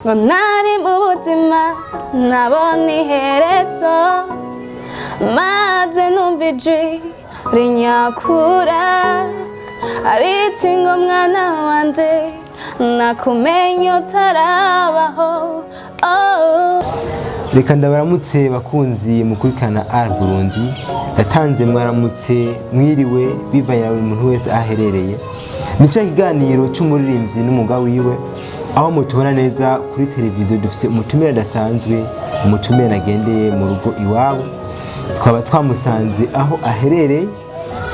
Ngo nari mu buzima nabona iherezo, maze numva ijwi rinyakura aritsi ngo: "Mwana wanje, nakumenye utarabaho, oh." Reka ndabaramutse bakunzi mukurikirana Art Burundi. Ndatanze mwaramutse, mwiriwe, bivanye na buri muntu wese aho aherereye. Ni cya kiganiro cy'umuririmbyi n'umwuga wiwe, aho mutubona neza kuri televiziyo. Dufite umutumire adasanzwe, umutumire nagendeye mu rugo iwabo, twaba twamusanze aho aherereye.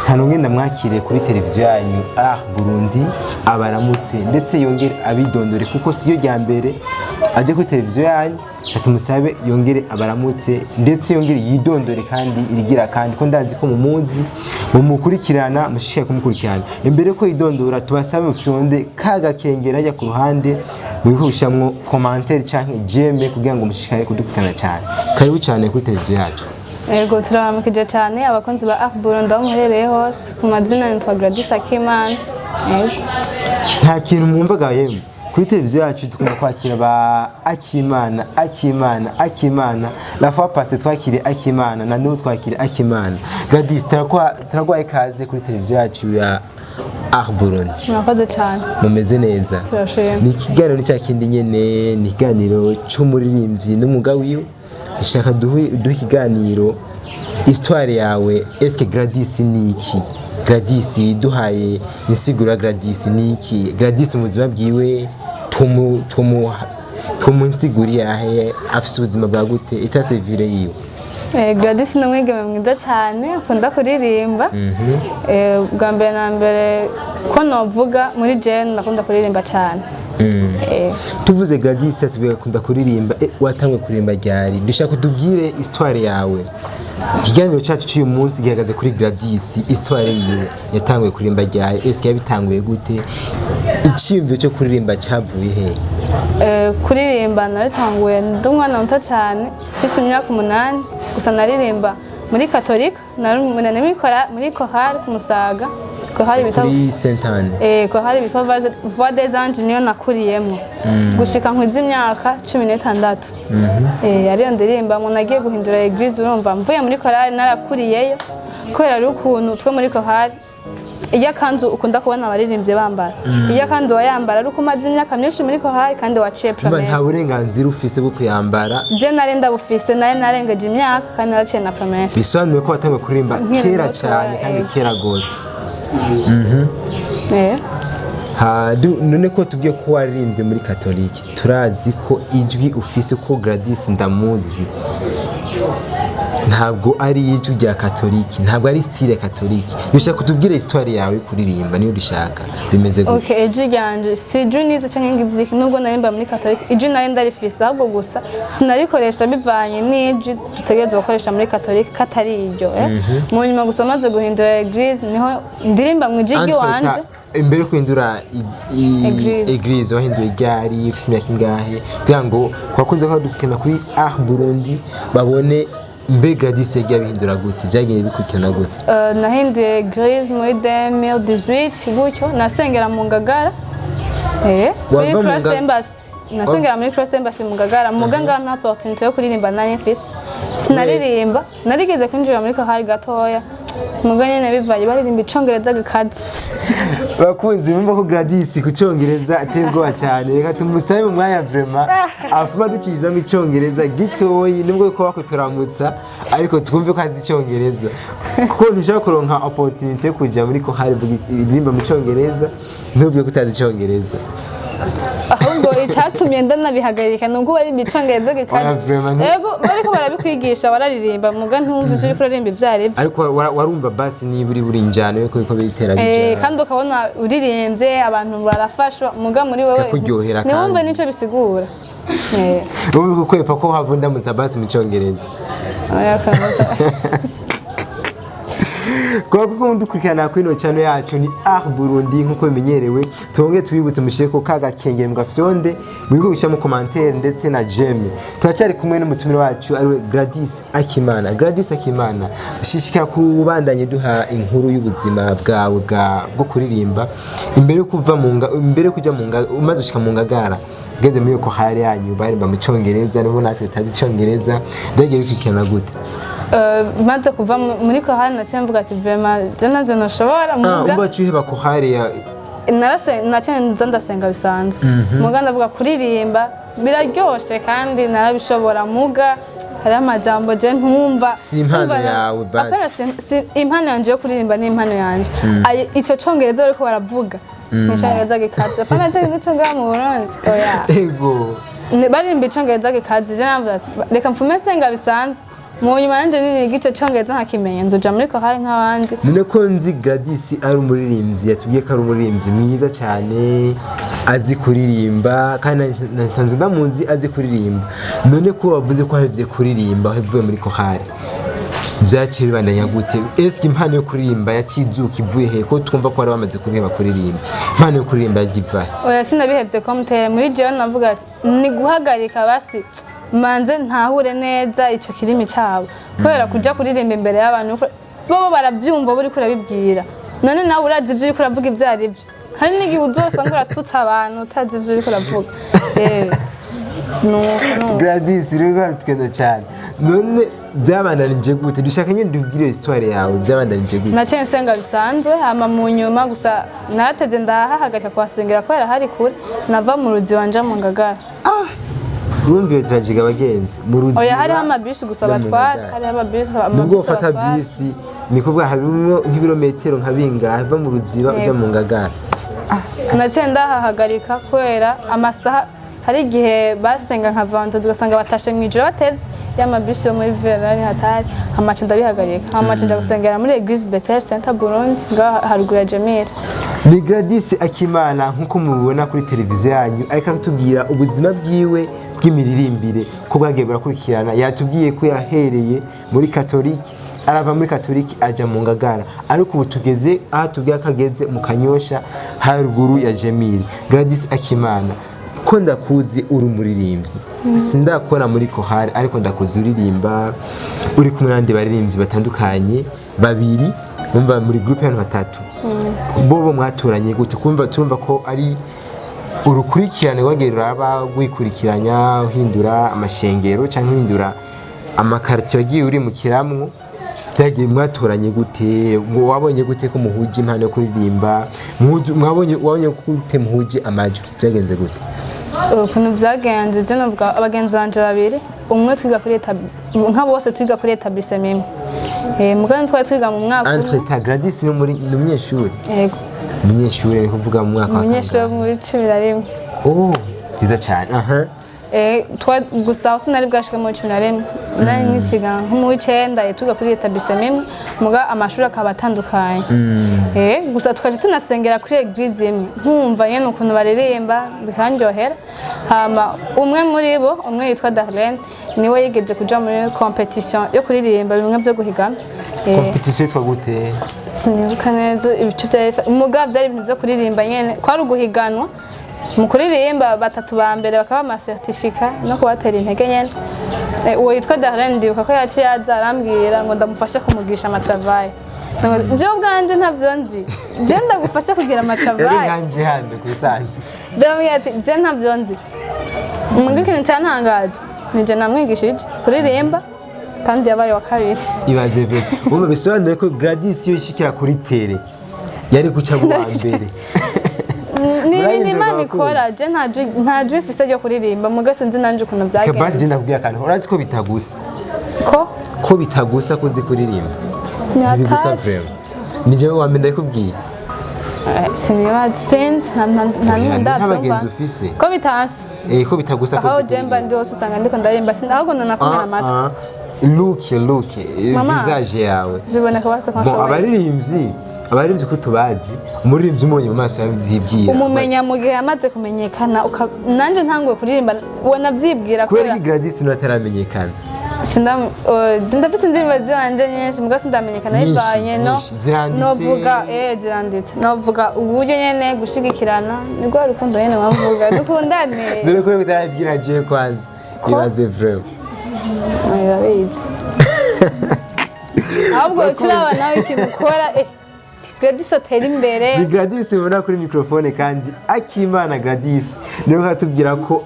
Kanonge ndamwakire kuri televiziyo yanyu Art Burundi, abaramutse ndetse yongere abidondore, kuko siyo rya mbere aje kuri televiziyo yanyu. Tumusabe yongere abaramutse ndetse yongere yidondore kandi irigira kandi ko ndazi ko mumuzi, mumukurikirana, mushishikaye kumukurikirana. Imbere ko yidondora, tubasabe mufyonde kagakengera ajya ku ruhande, mwibuke gushiramwo commentaire canke j'aime kugira ngo mushishikare kudukurikirana cyane. Karibu cyane kuri televiziyo yacu. Yego, turabaramukije cyane abakunzi ba Art Burundi aho muherereye hose. Ku mazina nitwa Gladys Akimana. Yego. Nta kintu mwumvaga yemwe. Kuri televiziyo yacu dukunda kwakira ba Akimana, Akimana, Akimana. La fois passée twakiriye Akimana, na n'ubu twakiriye Akimana Gladys. Turaguhaye ikaze kuri televiziyo yacu ya Art Burundi. Murakoze cyane. Mumeze neza? Turashima. Ni ikiganiro ni cya kindi nyene, ni ikiganiro c'umuririmbyi n'umwuga wiwe. Ishaka duhe ikiganiro histoire yawe. Eske Gladys ni iki? Gladys, duhaye insiguro ya Gladys ni iki? Gladys mu buzima bwiwe tumusiguriye ahe? Afise ubuzima bwa gute? État civil yiwe? Gladys ni umwigeme mwiza cyane, akunda kuririmba. Bwa mbere na mbere ko novuga muri jene ndakunda kuririmba cyane. Tuvuze Gladys atubwira akunda kuririmba. Watanguye kuririmba ryari? Dushaka kutubwire histoire yawe. Ikiganiro cyacu cy'uyu munsi gihagaze kuri Gladys, histoire yiwe. Yatanguye kuririmba ryari? Eske yabitanguye gute? Icyiyumviro cyo kuririmba cyavuye he? Kuririmba naritanguye ndi umwana muto cyane, mfise imyaka 8 gusa. Naririmba muri Katolika, nari muri chorale ku Musaga, chorale bita Kuri Saint Anne? Chorale bitwa Voix des Anges, niyo nakuriyemo gushika nkwiza imyaka 16. Ariyo ndirimbamo. Nagiye guhindura église, urumva mvuye muri chorale narakuriyeyo, kubera ari ukuntu twe muri chorale iyo akanzu ukunda kubona abaririmbyi bambara, iyo akanzu wayambara ari uko umaze imyaka myinshi muri chorale kandi waciye Umva, nta promesse. burenganzira ufise bwo kuyambara? Je nari ndabufise, nari narengeje imyaka kandi naraciye na promesse. Bisobanuye ko watanguye kuririmba Nkiri kera muto, cyane kandi kera gose. None ko tubwiye ko waririmbye muri Katolike, turazi ko ijwi ufise, ko Gladys ndamuzi, ntabwo ari ijwi rya Katolike, ntabwo ari style Katolike. Dushaka kutubwira histoire yawe kuririmba, niyo dushaka. Bimeze gute? Okay, ijwi ryanje si ijwi nize canke ngiziki. Nubwo narimba muri Katolike, ijwi nari ndarifise, ahubwo gusa sinarikoresha bivanye n'ijwi dutegerezwa gukoresha muri Katolike katari iryo. Mu nyuma gusa maze guhindura église, niho ndirimba mu ijwi ry'iwanje. Imbere yo guhindura Église. Église wahinduye ryari? Ufise imyaka ingahe? Kugira ngo kubakunze ko dukurikirana kuri Art Burundi babone mbe Gladys yagiye abihindura gute, byagiye bikurikirana gute? Nahinduye église muri 2018 gutyo. Nasengera mu Ngagara, kuri Wava mu Christ Embassy. Nasengera muri Christ Embassy mu Ngagara. Muga ngaha nta opportunité yo kuririmba nari mfise, sinaririmba. Narigeze kwinjira muri chorale gatoya, muga nyene bivanye baririmba icongereza gikaze. Bakunzi, bumva ko Gladys ku cyongereza ateye ubwoba cyane. Reka tumusabe mu mwanya vraiment afuma dukizamo icyongereza gitoyi, nubwo ko bakuturamutsa, ariko twumve ko azi icyongereza, kuko ntushobora kuronka opportunité yo kuja muri chorale iririmba mu cyongereza ntuvuge ko utazi icyongereza. Ahubwo icyatumye ndanabihagarika ni uko baririmba icongereza gikaze. Oya, vraiment, Yego, bariko barabikwigisha, bararirimba muga ntiwumve ivyo uriko uririmba ivyo arivyo. Ariko warumva basi niba uri buri njyana yuko biko bitera bija. Kandi ukabona uririmbye abantu barafashwa, muga muri wewe Bikakuryohera ntiwumve kandi. nico bisigura. Ubu kukwepa ko hava ndamutsa basi mu cyongereza. Oya, kamuza. Kuba kuko dukurikirana kuri ino channel yacu ni Art Burundi, nkuko bimenyerewe, twongere tubibutse mushire ko kagakengeri mu gafyonde, mwibuke gushyiramo commentaire ndetse na j'aime. Turacyari kumwe n'umutumire wacu ariwe Gladys Akimana. Gladys Akimana, shishikara kubandanye duha inkuru y'ubuzima bwawe bwo kuririmba imbere yo kuva mu imbere yo kujya mu umaze gushika mu Ngagara. Ugeze muri iyo korali yanyu baririmba mu Cyongereza, nubwo natwe tutazi Icyongereza, byagiye bikurikirana gute? Maze kuva muri korali, naciye mvuga ati: "Vraiment, je navyo ntoshobora." Muga Umva, waciye uheba korali ya Naciye nza ndasenga bisanzwe, muga ndavuga kuririmba biraryoshe kandi narabishobora, muga hariho amajambo je ntumva. Si impano Ntumva yawe, basi. Apana, si impano yanje yo kuririmba, ni impano yanje. Ico Congereza bariko baravuga ni Icongereza gikaze, apana icongereza co ngaha mu Burundi, oya. Baririmba Icongereza gikaze. Je navuga ati: "Reka mfume nsenga bisanzwe, mu nyuma yanje niniga ico Congereza nkakimenya, nzoja muri korali nk'abandi." None ko nzi Gladys ari umuririmbyi, yatubwiye ko ari umuririmbyi mwiza cyane, azi kuririmba, kandi nsanzwe ndamuzi azi kuririmba, none ko wavuze ko wahevye kuririmba wavuye muri korali, byaciye bibandanya gute? Eske impano yo kuririmba yacizuka ivuye he, ko twumva ko wari wamaze kubiheba kuririmba? Impano yo kuririmba yagiye iva he? Oya, sinabihevye ko muteye muri jewe. Navuga ati ni guhagarika, basi manze ntahure neza ico kirimi cabo, kubera kuja kuririmba imbere y'abantu bobo baravyumva, buriko urabibwira, none nawe urazi ivyo uriko uravuga ivyo ari vyo. Hari n'igihe uzosanga uratutse abantu utazi ivyo uriko uravuga. Nuko nuko. Gladys rero tugenda cyane. None byabandanije gute? Dushaka nyine dubwire histoire yawe, byabandanije gute? Naciye nsenga bisanzwe, hama mu nyuma gusa naratevye ndahahagarika kuhasengera kubera hari kure. Nava mu Ruziba nja mu Ngagara. Urumva iyo turajiga abagenzi mu Ruziba Oya, hariho amabisi gusa no mu batwara. Ngagara. Hariho amabisi. Nubwo Amabisi ufata batwara. bisi, ni kuvuga harimo nk'ibirometero nka bingahe uva mu Ruziba ujya mu Ngagara? Naciye ndahahagarika kubera amasaha. Hari igihe basenga nka vendredi, ugasanga batashe mu ijoro batevye, ya mabisi yo muri ville ari hatari. Amaca ndabihagarika, amaca nja gusengera muri Eglise Bethel Center Burundi, ngaha haruguru ya Jemire. Ni Gladys Akimana nk'uko mubibona kuri televiziyo yanyu, ariko atubwira ubuzima bwiwe bw'imiririmbire ko bwagiye burakurikirana. Yatubwiye ko yahereye muri Katolike, arava muri Katolike aja mu Ngagara, ariko ubu tugeze aho tubwira ko ageze mu Kanyosha haruguru ya Jemire. Gladys Akimana, ko ndakuzi uri umuririmbyi, sindakora muri korali, ariko ndakuzi uririmba uri kumwe n'abandi baririmbyi batandukanye babiri, umva muri groupe y'abantu batatu, bobo mwaturanye gute? Kumva turumva ko ari urukurikirane rwagiye ruraba rwikurikiranya, uhindura amashengero cyangwa uhindura amakartier wagiye urimukiramwo. Byagiye mwaturanye gute? Wabonye gute ko muhuje impano yo kuririmba? Mwabonye, wabonye gute muhuje amajwi? Byagenze gute? Ukuntu byagenze, je novuga abagenzi banje babiri, umwe twiga kuri nka bose twiga kuri établissement imwe. Mugabo twari twiga mu mwaka umwe. Entre temps, Gladys ni muri ni umunyeshuri? Yego. Umunyeshuri, ni kuvuga mu mwaka wa Umunyeshuri wo kangahe? muri 11. Oh, byiza cyane, aha. Gusa aho sinari bwashike muri 11, nari nkikiga nko mu w'icenda. Twiga kuri établissement imwe, muga amashuri akaba atandukanye. Gusa tukaja tunasengera kuri église imwe, nkumva nyene ukuntu baririmba bikandyohera. Hama umwe muri bo, umwe yitwa Darlene, niwe yigeze kuja muri compétition yo kuririmba, bimwe vyo guhigana. Compétition yitwa gute? Sinibuka neza ibice byari, muga byari ibintu vyo kuririmba nyene, kwari uguhiganwa mu kuririmba, batatu ba mbere bakaba ama certificat no kubatera intege nyene. Uwo yitwa Darlene, ndibuka ko yaciye aza arambwira ngo ndamufashe kumugisha ama travail. Jewe ubwanje ntavyo nzi, je ndagufashe kugira Yari ama travail? Nkanje hano ku bisanzwe. Ndamubwira ati: "Je ntavyo nzi." Muga ikintu cyantangaje, nije namwigishije kuririmba kandi yabaye wa kabiri. Ibaze vete, umva, bisobanuye ko Gladys iyo yishikira kuri terrain yari guca mu wa mbere. Ni ibintu Murahindurwa Imana abakunzi. ikora. Je nta jwi mfise ryo kuririmba, muga sinzi nanje ukuntu Kabasi, byagenze. je ndakubwira akantu, urazi ko bitagusa? Ko Ko bitagusa ko uzi kuririmba, ntibigusa. Nyataje. Vraiment, ni jewe wa mbere ndabikubwiye. Sinibaza, sinzi, nta Oya, n'umwe ni ndabyumva. nk'abagenzi ufise. Ko bitanse. Ko bitagusa ko Aho uzi je mba kuririmba. ndi hose usanga ndiko ndaririmba, ahubwo ndanakomera amatwi. Ah, look, look, Mama. visage yawe. Biboneka bose ko Bon, nshoboye. abaririmbyi ko tubazi, umuririmbyi umubonye mu maso yabyibwira. Umumenya mu gihe yamaze kumenyekana, nanje ntanguye kuririmba wanabyibwira. Kubera ko Gladys niwe ataramenyekana. Ndafise indirimbo ziwanje nyinshi, muga sindamenyekana Nyinshi, bivanye no nyinshi. Ziranditse. Novuga ziranditse, novuga uburyo nyene gushigikirana, nirwo rukundo nyene bavuga, dukundane. Dore ko utarabwira jewe kwanza. Ko? Ibaze vraiment. Urabizi, ahubwo ucuraba nawe ikintu ukora. Gladys atera imbere. Ni Gladys ubona kuri microphone, kandi Akimana Gladys niwe atubwira ko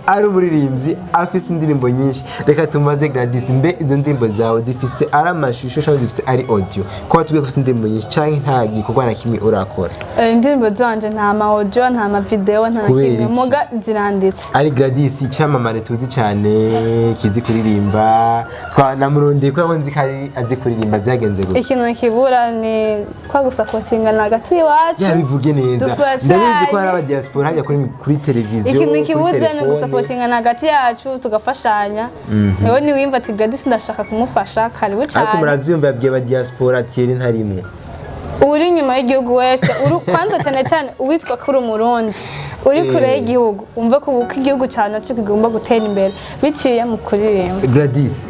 ari umuririmbyi afise indirimbo nyinshi. Reka tumaze Gladys, mbe izo ndirimbo zawe zifise ari amashusho cyangwa zifise ari audio? Ko watubwiye ko ufise indirimbo nyinshi, canke nta gikorwa na kimwe urakora? Indirimbo zanje nta ma audio, nta ma video, nta na Kubera kimwe. iki? Muga ziranditse. Ari Gladys icyamamare tuzi cyane kizi kuririmba, twanamurondeye kubera ko nzi ko ari azi kuririmba. Byagenze gute? Ikintu kibura ni kwa gusapotingana hagati y'iwacu. Yabivuge neza. Dufashanye. Ndabizi ko hari abadiaspora hajya kuri televiziyo, Ikintu kuri kibuze ni telefone. gusapotingana hagati yacu, tugafashanya. Wewe niwimva ati Gladys ndashaka kumufasha, karibu Ariko cyane. murabyumva, yabwiye abadiaspora, Thierry ntarimwe. Uri inyuma y'igihugu wese, uri kwanza cyane cyane uwitwa ko uri Umurundi uri kure y'igihugu, wumve ko ubu ko igihugu cyawe nacyo kigomba gutera imbere biciye mu kuririmba. Gladys,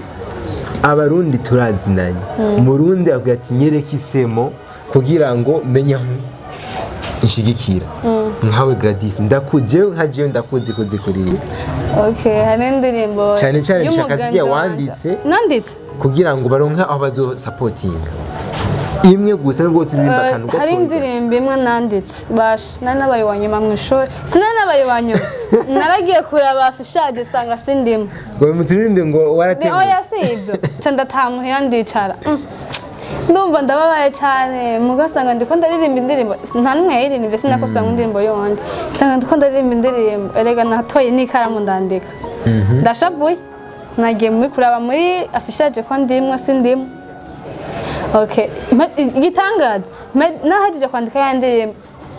Abarundi turazinanye. Umurundi avuga ati nyereke isemo kugira ngo menye aho nshigikira. Nkawe Gladys, ndakujewe nka jewe ndakuzi kuzi kuririmba. Okay, hari indirimbo Cyane cyane bishaka y'umugenzi zirya wanje. wanditse. Nanditse. Kugira ngo baronke aho bazosapotinga, imwe gusa nubwo turirimba akantu Hari gato. indirimbo imwe nanditse, basha nari nabaye wa nyuma mu ishuri. Sinari nabaye wa nyuma, naragiye kuraba affichage sanga sindimo. Ngo muturirimbe ngo Ni oya. waratemutse. Si ibyo, nca ndataha muhira, ndicara. Ndumva ndababaye cyane, mugasanga ndiko ndaririmba indirimbo nta n'umwe yayiririmbye. Sinakosora indirimbo yondi, nsanga ndiko ndaririmba indirimbo. Erega natoye n'ikaramu ndandika. Ndashavuye, nagiye muri kuraba muri affichage ko ndimwo, sindimo. Okay, igitangaza, nahejeje kwandika ya ndirimbo,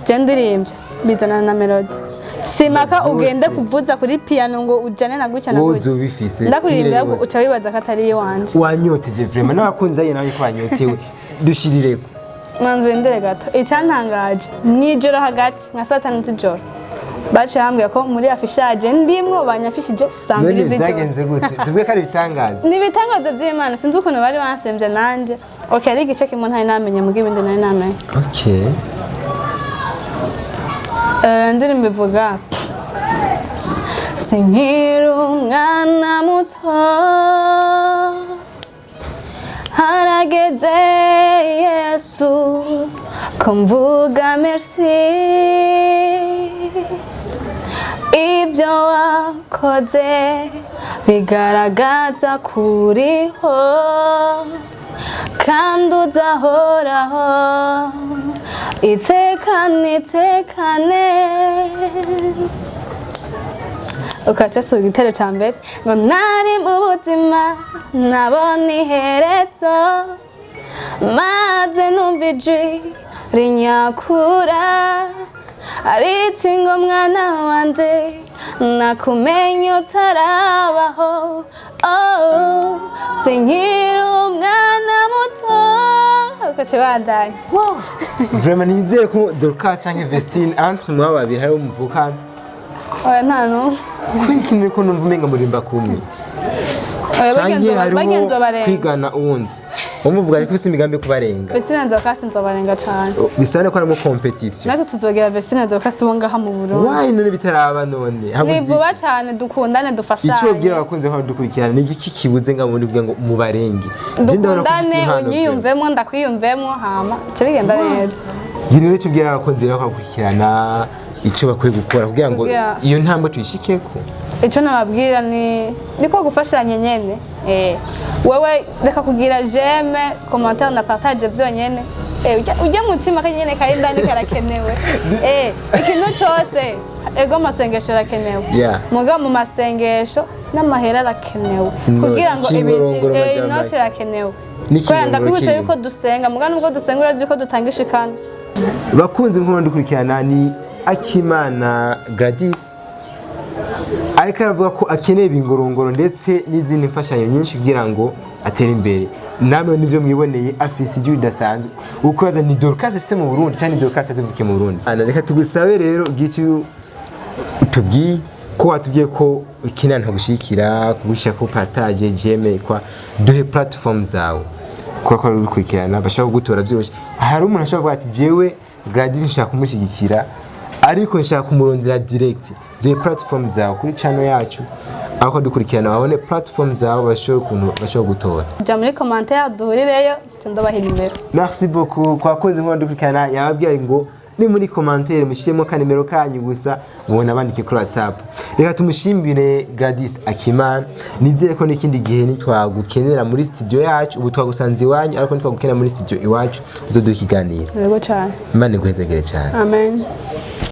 je ndirimbye bizanana na melody. Simaka Vyose. ugende kuvuza kuri piano ngo ujane na gutya na Wowe gutya. ubifise. Ndakuririmbira Style yose. uca wibaza ko atari iwanje. Wanyoteje vraiment, n'abakunzi aye nawe ko banyotewe, dushirireko. Mwanzu wendere gato. Icyantangaje, mw'ijoro hagati nka 5:00 z'ijoro baciye bambwira ko muri affichage ndimwo, banyafishije saa None 2 z'ijoro. byagenze gute? Tuvuge ko ari ibitangaza. Ni ibitangaza by'Imana. Sinzi ukuntu bari bansembye nanjye. Okay, ari igice kimwe ntari namenye, muga ibindi nari namenye. Indirimbo ivuga: sinkiri umwana muto, harageze Yesu ko mvuga merci. Ibyo wakoze bigaragaza kuriho kandi uzahoraho itekane, itekane. Ukaca suga igitero ca mbere ngo nari mu buzima nabona iherezo, maze numva ijwi rinyakura aritsi ngo mwana wanje nakumenye utarabaho. Oh, sinkiri umwana muto. Ukaca bandanya. Vraiment nizeye ko Dorcas canke Vestine, entre mwa babiri hariho muvukana. Oya, nta n'umwe. Kubera ikintu ko numva umenga murimba kumwe. Oya, Canke bagenzi hariho barenga. kwigana uwundi umuvuga, ariko ufise imigambi yo kubarenga. Vestine na Dorcas nzobarenga cane. Bisobanura ko harimo competition. Natwe tuzogera Vestine na Dorcas bo ngaha mu Burundi. Why? None bitaraba none? Ni Habuze vuba cyane, dukundane, dufashanye. Icyo ubwira abakunzi ko dukurikirana, ni iki kibuze ngo muri ngo mubarenge? Je ndabona ko ufise Dukundane. impano. Unyiyumvemo, ndakwiyumvemo, hama icyo bigenda neza. Gira rero icyo ubwira abakunzi rero bakurikirana, icyo bakwiye gukora kugira ngo iyo ntambwe tuyishikeko. Icyo nababwira ni niko gufashanya nyene. Wewe reka kugira j'aime, commentaire na partage byonyene. Ujya mutima ko nyene kari indani karakenewe. Ikintu cyose, ego, amasengesho arakenewe. Mugabo mu masengesho n'amahera arakenewe kugira ngo Ikingorongoro majambo. Inoti irakenewe. N'ikingorongoro Kubera ndakwibutsa kirimo. yuko dusenga, mugabo nubwo dusenga urazi yuko dutanga ishikana. Bakunzi nk'uko dukurikirana, ni Akimana Gladys, ariko aravuga ko akeneye ibingorongoro ndetse n'izindi mfashanyo nyinshi kugira ngo atere imbere. Namwe nibyo mwiboneye, afise ijwi ridasanzwe. Ukubaza ni Dorcas se mu Burundi cyangwa ni Dorcas tuvuke mu Burundi? Ana, reka tugusabe rero ugire tubwiye ko watubwiye ko ukina ntagushikira kugushyira ko partage, j'aime kwa duhe platform zawe kuko ko bikurikirana bashobora kugutora byoroshye. Hari umuntu ashobora kuvuga ati jewe Gladys nshaka kumushyigikira, ariko nshaka kumurondera direct. Duhe platform zawe kuri channel yacu, Aho dukurikirana babone platform zawe, bashobore ukuntu bashobora gutora. Jya muri commentaire duhurireyo, nca ndabaha nimero. Merci beaucoup. Kwa kunzi nkora dukurikirana, yababwiye ngo ni muri commentaire mushyiremo kanimero kanyu gusa, mubona bandike kuri WhatsApp. Reka tumushimire Gladys Akimana. Nizere ko n'ikindi gihe nitwagukenera muri studio yacu, ubu twagusanze iwanyu, ariko nitwagukenera muri studio iwacu uzoduha ikiganiro. Yego cyane. Imana iguhezagire cyane. Amen.